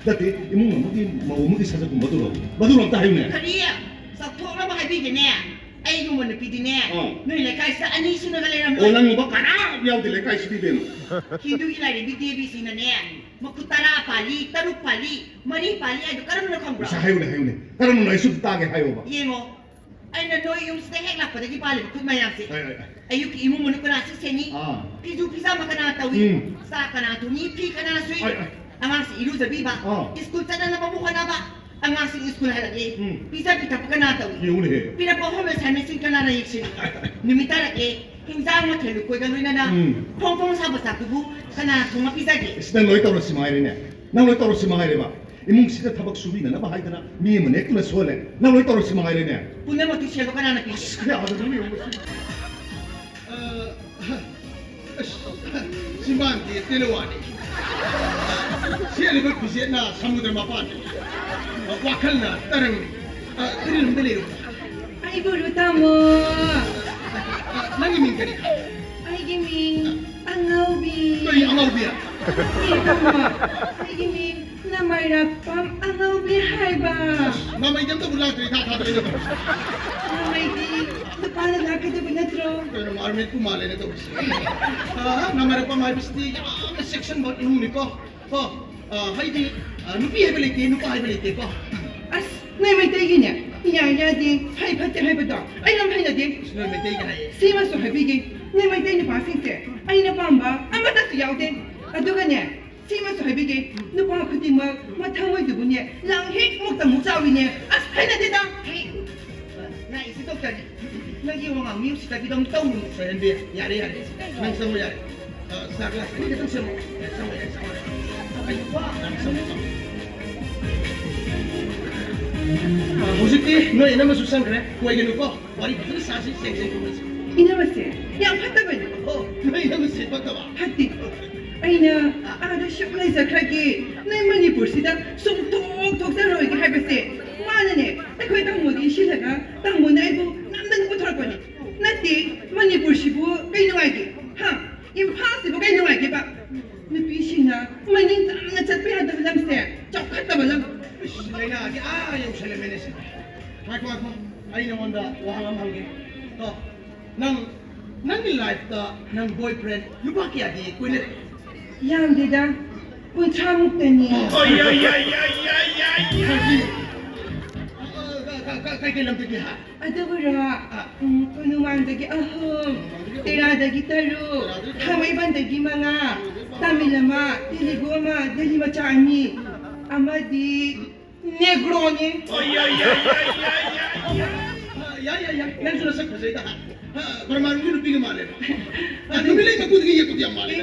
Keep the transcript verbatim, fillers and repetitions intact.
ꯅꯠꯇꯦ, ꯏꯃꯨꯡ ꯑꯃꯒꯤ ꯃꯧ ꯑꯃꯒꯤ ꯁꯥꯖꯠꯀꯨꯝꯕꯗꯨꯔꯣ? ꯃꯗꯨꯔꯣ ꯑꯝꯇ ꯍꯥꯏꯌꯨꯅꯦ꯫ ꯀꯔꯤ? ꯆꯥꯎꯊꯣꯛꯅꯕ ꯍꯥꯏꯕꯤꯒꯦꯅꯦ꯫ ꯑꯩꯒꯨꯝꯕ ꯅꯨꯄꯤꯗꯤꯅꯦ, ꯑꯥ꯫ ꯅꯣꯏ ꯂꯩꯀꯥꯏꯁꯤꯗ ꯑꯅꯤ ꯁꯨꯅꯒ ꯑꯣ, ꯂꯩꯔꯝꯂꯣꯏ꯫ ꯅꯪꯒꯨꯝꯕ ꯀꯅꯥ ꯌꯥꯎꯗꯦ ꯂꯩꯀꯥꯏꯁꯤꯗ, ꯏꯕꯦꯝꯃ꯫ ꯍꯤꯟꯗꯨꯒꯤ ꯂꯥꯏꯔꯦꯝꯕꯤ ꯗꯦꯕꯤꯁꯤꯅꯅꯦ, ꯃꯈꯨꯠ ꯇꯔꯥ ꯄꯥꯜꯂꯤ, ꯇꯔꯨꯛ ꯄꯥꯜꯂꯤ, ꯃꯔꯤ ꯄꯥꯜꯂꯤ ꯍꯥꯏꯗꯣ ꯀꯔꯝꯕꯅꯣ ꯈꯪꯕ꯭ꯔꯥ? ꯄꯩꯁꯥ ꯍꯥꯏꯌꯨꯅꯦ, ꯍꯥꯏꯌꯨꯅꯦ꯫ ꯀꯔꯝꯕꯅꯣ ꯑꯩꯁꯨ ꯇꯥꯒꯦ ꯍꯥꯏꯌꯣꯕ꯫ ꯌꯦꯡꯉꯣ, ꯑꯩꯅ ꯅꯣꯏ ꯌꯨꯝꯁꯤꯗ ꯍꯦꯛ ꯂꯥꯛꯄꯗꯒꯤ ꯄꯥꯜꯂꯤꯕ ꯈꯨꯠ ꯃꯌꯥꯝꯁꯦ꯫ ꯍꯣꯏ, ꯍꯣꯏ, ꯍꯣꯏ꯫ ꯑꯌꯨꯛꯀꯤ ꯏꯃꯨꯡ ꯃꯅꯨꯡ ꯀꯅꯥ ꯁꯤ ꯁꯦꯡꯉꯤ? ꯑꯥ꯫ ꯐꯤꯖꯨ ꯐꯤꯖꯥꯝꯕ ꯀꯅꯥ ꯇꯧꯏ? ꯎꯝ꯫ ꯆꯥꯛ ꯀꯅꯥ ꯊꯣꯡꯉꯤ? ꯐꯤ ꯀꯅꯥ ꯁꯨꯏ? ꯍꯣꯏ, ꯍꯣꯏ꯫ ꯑꯉꯥꯡꯁꯤ ꯏꯔꯨꯖꯕꯤꯕ, ꯑꯥ꯫ ꯁ꯭ꯀꯨꯜ ꯆꯠꯅꯅꯕꯕꯨ ꯍꯣꯠꯅꯕ, ꯑꯉꯥꯡꯁꯤꯡ ꯁ꯭ꯀꯨꯜ ꯍꯜꯂꯛꯂꯦ꯫ ꯎꯝ꯫ ꯄꯤꯖ ꯄꯤꯊꯛꯄ ꯀꯅꯥ ꯇꯧꯏ? ꯌꯦꯡꯉꯨꯅꯦꯍꯦ꯫ ꯄꯤꯔꯛꯄ ꯍꯣꯝꯋꯥꯔꯛ ꯑꯦꯁꯥꯏꯟꯃꯦꯟꯁꯤꯡ ꯀꯅꯥꯅ ꯌꯦꯡꯁꯤꯜꯂꯤ? ꯍꯣꯏ, ꯍꯣꯏ꯫ ꯅꯨꯃꯤꯠ ꯇꯥꯔꯛꯂꯦ, ꯍꯤꯟꯖꯥꯡ ꯃꯊꯦꯜ ꯂꯨꯀꯣꯏꯒ ꯂꯣꯏꯅꯅ ꯎꯝ꯫ ꯐꯣꯡ ꯐꯣꯡ ꯁꯥꯕ ꯆꯥꯛꯇꯨꯕꯨ ꯀꯅꯥ ꯊꯣꯡꯉ ꯄꯤꯖꯒꯦ? ꯏꯁ, ꯅꯪ ꯂꯣꯏ ꯇꯧꯔꯁꯤ ꯃꯉꯥꯏꯔꯦꯅꯦ꯫ ꯅꯪ ꯂꯣꯏ ꯇꯧꯔꯁꯤ ꯃꯉꯥꯏꯔꯦꯕ꯫ ꯏꯃꯨꯡꯁꯤꯗ ꯊꯕꯛ ꯁꯨꯕꯤꯅꯅꯕ ꯍꯥꯏꯗꯅ ꯃꯤ ꯑꯃ ꯅꯦꯛꯇꯨꯅ ꯁꯨꯍꯜꯂꯦ꯫ ꯅꯪ ꯂꯣꯏ ꯇꯧꯔꯁꯤ ꯃꯉꯥꯏꯔꯦꯅꯦ꯫ ꯄꯨꯝꯅꯃꯛꯇꯤ ꯁꯦꯜꯗꯣ ꯀꯅꯥꯅ ꯄꯤꯒꯦ? ꯑꯁ, ꯀꯌꯥꯗꯅꯣ ꯌꯦꯡꯉꯨ ꯃꯁꯤ꯫ ꯑ, ꯑꯁ, ꯆꯤꯝꯕꯥꯟꯗꯤ ꯇꯦꯅꯋꯥꯅꯤ꯫ ꯁꯦꯠꯂꯤꯕ ꯐꯤꯖꯦꯠꯅ ꯁꯃꯨꯗ꯭ꯔ ꯃꯄꯥꯟꯅꯤ꯫ ꯋꯥꯈꯜꯅ ꯇꯔꯪꯅꯤ꯫ ꯑ, ꯀꯔꯤ ꯂꯝꯗ ꯂꯩꯔꯨꯕꯅꯣ? ꯑꯩꯕꯨꯔꯣ, ꯇꯥꯃꯣ? ꯑ, ꯅꯪꯒꯤ ꯃꯤꯡ ꯀꯔꯤ? ꯑꯩꯒꯤ ꯃꯤꯡ ꯑꯉꯥꯎꯕꯤ꯫ ꯀꯔꯤ ꯑꯉꯥꯎꯕꯤ? ꯅꯠꯇꯦ, ꯇꯥꯃꯣ꯫ ꯑꯩꯒꯤ ꯃꯤꯡ ꯅꯃꯥꯏꯔꯥꯛꯄꯝ ꯑꯉꯥꯎꯕꯤ ꯍꯥꯏꯕ꯫ ꯑꯁ, ꯅꯃꯩꯗꯤ ꯑꯝꯇꯕꯨ ꯂꯥꯛꯇ꯭ꯔꯦ, ꯏꯊꯥ ꯊꯥꯗꯣꯛꯑꯦꯅꯦ ꯇꯧꯔꯤꯁꯦ꯫ ꯅꯃꯩꯗꯤ ꯅꯨꯄꯥꯅ ꯂꯥꯛꯀꯗꯕ ꯅꯠꯇ꯭ꯔꯣ? ꯀꯩꯅꯣ, ꯑꯥꯔꯃꯦꯠꯄꯨ ꯃꯥꯜꯂꯦꯅꯦ ꯇꯧꯔꯤꯁꯦ꯫ ꯑ, ꯅꯃꯥꯏꯔꯥꯛꯄꯝ ꯍꯥꯏꯕꯁꯤꯗꯤ ꯌꯥꯝꯅ ꯆꯦꯛꯁꯤꯟꯕ ꯏꯃꯨꯡꯅꯤꯀꯣ꯫ ꯀꯣ, ꯑ, ꯍꯥꯏꯗꯤ, ꯑ, ꯅꯨꯄꯤ ꯍꯥꯏꯕ ꯂꯩꯇꯦ, ꯅꯨꯄꯥ ꯍꯥꯏꯕ ꯂꯩꯇꯦꯀꯣ꯫ ꯑꯁ, ꯅꯣꯏ ꯃꯩꯇꯩꯒꯤꯅꯦ, ꯏꯌꯥ ꯌꯥꯗꯦ, ꯐꯩ ꯐꯠꯇꯦ ꯍꯥꯏꯕꯗꯣ ꯑꯩ ꯌꯥꯝ ꯍꯩꯅꯗꯦ꯫ ꯑꯁ, ꯅꯣꯏ ꯃꯩꯇꯩꯒꯤ ꯍꯥꯏꯌꯦ꯫ ꯁꯤꯃꯁꯨ ꯍꯥꯏꯕꯤꯒꯦ, ꯅꯣꯏ ꯃꯩꯇꯩ ꯅꯨꯄꯥꯁꯤꯡꯁꯦ ꯑꯩꯅ ꯄꯥꯝꯕ ꯑꯃꯠꯇꯁꯨ ꯌꯥꯎꯗꯦ꯫ ꯑꯗꯨꯒꯅꯦ, ꯁꯤꯃꯁꯨ ꯍꯥꯏꯕꯤꯒꯦ, ꯅꯨꯄꯥ ꯈꯨꯗꯤꯡꯃꯛ ꯃꯊꯃꯣꯏꯗꯨꯕꯨꯅꯦ, ꯂꯥꯡ ꯍꯦꯛ ꯃꯨꯛꯇ ꯑꯃꯨꯛ ꯆꯥꯎꯏꯅꯦ꯫ ꯑꯁ, ꯍꯩꯅꯗꯦꯗ꯫ ꯂꯥꯛꯏꯁꯤ ꯗꯣꯛꯇꯔꯅꯤ꯫ ꯅꯪꯒꯤ ꯋꯥꯉꯥꯡ ꯃꯤ ꯎꯁꯤꯠꯇꯕꯤꯗꯣ ꯑꯃꯨꯛ ꯇꯧꯅꯨ꯫ ꯁꯣꯏꯍꯟꯕꯤ꯫ ꯌꯥꯔꯦ, ꯌꯥꯔꯦ꯫ ꯅꯪ ꯆꯪꯉꯣ, ꯌꯥꯔꯦ꯫ ꯑ, ꯆꯥ ꯒ꯭ꯂꯥꯁ ꯑꯅꯤ ꯈꯛꯇꯪ ꯁꯦꯝꯃꯣ꯫ ꯑꯦ, ꯆꯪꯉꯣ, ꯌꯥꯔꯦ, ꯆꯪꯉꯣ, ꯌꯥꯔꯦ꯫ ꯅꯪ ꯆꯪꯉꯣ, ꯆꯪꯉꯣ꯫ ꯑ, ꯍꯧꯖꯤꯛꯇꯤ ꯅꯣꯏ ꯏꯅꯝꯃꯁꯨ ꯆꯪꯈ꯭ꯔꯦ꯫ ꯀꯣꯏꯒꯅꯨꯀꯣ꯫ ꯋꯥꯔꯤ ꯐꯖꯅ ꯁꯥꯁꯤ, ꯁꯦꯡ ꯁꯦꯡ ꯈꯨꯝꯅꯁꯤ꯫ ꯏꯅꯝꯃꯁꯦ ꯌꯥꯝ ꯐꯠꯇꯕꯅꯤ꯫ ꯑꯣ, ꯅꯣꯏ ꯏꯅꯝꯃꯁꯦ ꯐꯠꯇꯕ? ꯐꯠꯇꯦ꯫ ꯑꯩꯅ ꯑꯥꯗ ꯁꯨꯝ ꯂꯩꯖꯈ꯭ꯔꯒꯦ, ꯅꯣꯏ ꯃꯅꯤꯄꯨꯔꯁꯤꯗ ꯁꯨꯝ ꯊꯣꯛ ꯊꯣꯛꯆꯔꯣꯏꯒꯦ ꯍꯥꯏꯕꯁꯦ ꯃꯥꯅꯅꯦ ꯑꯩꯈꯣꯏ ꯇꯥꯃꯣꯗ ꯏꯟꯁꯤꯜꯂꯒ ꯇꯥꯃꯣꯅ ꯑꯩꯕꯨ ꯅꯝꯗꯅ ꯄꯨꯊꯣꯔꯛꯄꯅꯤ꯫ ꯅꯠꯇꯦ, ꯃꯅꯤꯄꯨꯔꯁꯤꯕꯨ ꯀꯩ ꯅꯨꯡꯉꯥꯏꯒꯦ? ꯍꯥ? ꯏꯝꯐꯥꯜꯁꯤꯕꯨ ꯀꯩ ꯅꯨꯡꯉꯥꯏꯒꯦꯕ? ꯅꯨꯄꯤꯁꯤꯡꯅ ꯃꯅꯤꯡ ꯇꯝꯅ ꯆꯠꯄ ꯌꯥꯗꯕ ꯂꯝꯁꯦ ꯂꯩꯔꯝꯃꯦꯅꯦ ꯁꯤꯗ꯫ ꯉꯥꯏꯈꯣ, ꯉꯥꯏꯈꯣ꯫ ꯑꯩ ꯅꯉꯣꯟꯗ ꯋꯥꯍꯪ ꯑꯃ ꯍꯪꯒꯦ꯫ ꯇꯣ, ꯅꯪ, ꯅꯪꯒꯤ ꯂꯥꯏꯐꯇ ꯅꯪ ꯕꯣꯏ ꯐ꯭ꯔꯦꯟ ꯅꯨꯄꯥ ꯀꯌꯥꯗꯤ ꯀꯣꯏꯅꯔꯦ? ꯌꯥꯝꯗꯦꯗ, ꯀꯨꯟꯊ꯭ꯔꯥ ꯃꯨꯛꯇꯅꯤ꯫ ꯑꯣ, ꯌꯥꯏ, ꯌꯥꯏ, ꯌꯥꯏ, ꯌꯥꯏ, ꯌꯥꯏ, ꯌꯥꯏ꯫ ꯀꯔꯤ? ꯑ, ꯑ, ꯀ-, ꯀ-, ꯀ-, ꯀꯩ ꯀꯩ ꯂꯝꯗꯒꯤ ꯍꯥ? ꯑꯗꯨꯕꯨꯔꯣ, ꯑ꯫ ꯎꯝ, ꯀꯣꯅꯨꯡꯃꯥꯡꯗꯒꯤ ꯑꯍꯨꯝ, ꯇꯦꯔꯥꯗꯒꯤ ꯇꯔꯨꯛ, ꯊꯥꯡꯃꯩꯕꯟꯗꯒꯤ ꯃꯉꯥ, ꯇꯥꯃꯤꯜ ꯑꯃ, ꯇꯦꯂꯨꯒꯨ ꯑꯃ, ꯗꯦꯜꯂꯤ ꯃꯆꯥ ꯑꯅꯤ, ꯑꯃꯗꯤ ꯅꯦꯒ꯭ꯔꯣꯅꯤ꯫ ꯑꯣ, ꯌꯥꯏ, ꯌꯥꯏ, ꯌꯥꯏ, ꯌꯥꯏ, ꯌꯥꯏ꯫ ꯑ, ꯌꯥꯏ, ꯌꯥꯏ, ꯌꯥꯏ꯫ ꯅꯪꯁꯨ ꯅꯁꯛ ꯐꯖꯩꯗ ꯍꯥ꯫ ꯑ, ꯕꯔꯃꯥꯟꯒꯤ ꯅꯨꯄꯤꯒ ꯃꯥꯜꯂꯦ꯫ ꯑ, ꯅꯨꯃꯤꯠꯂꯩ ꯃꯀꯨꯗꯒꯤ ꯌꯦꯛꯄꯗꯤ ꯌꯥꯝ ꯃꯥꯜꯂꯦ꯫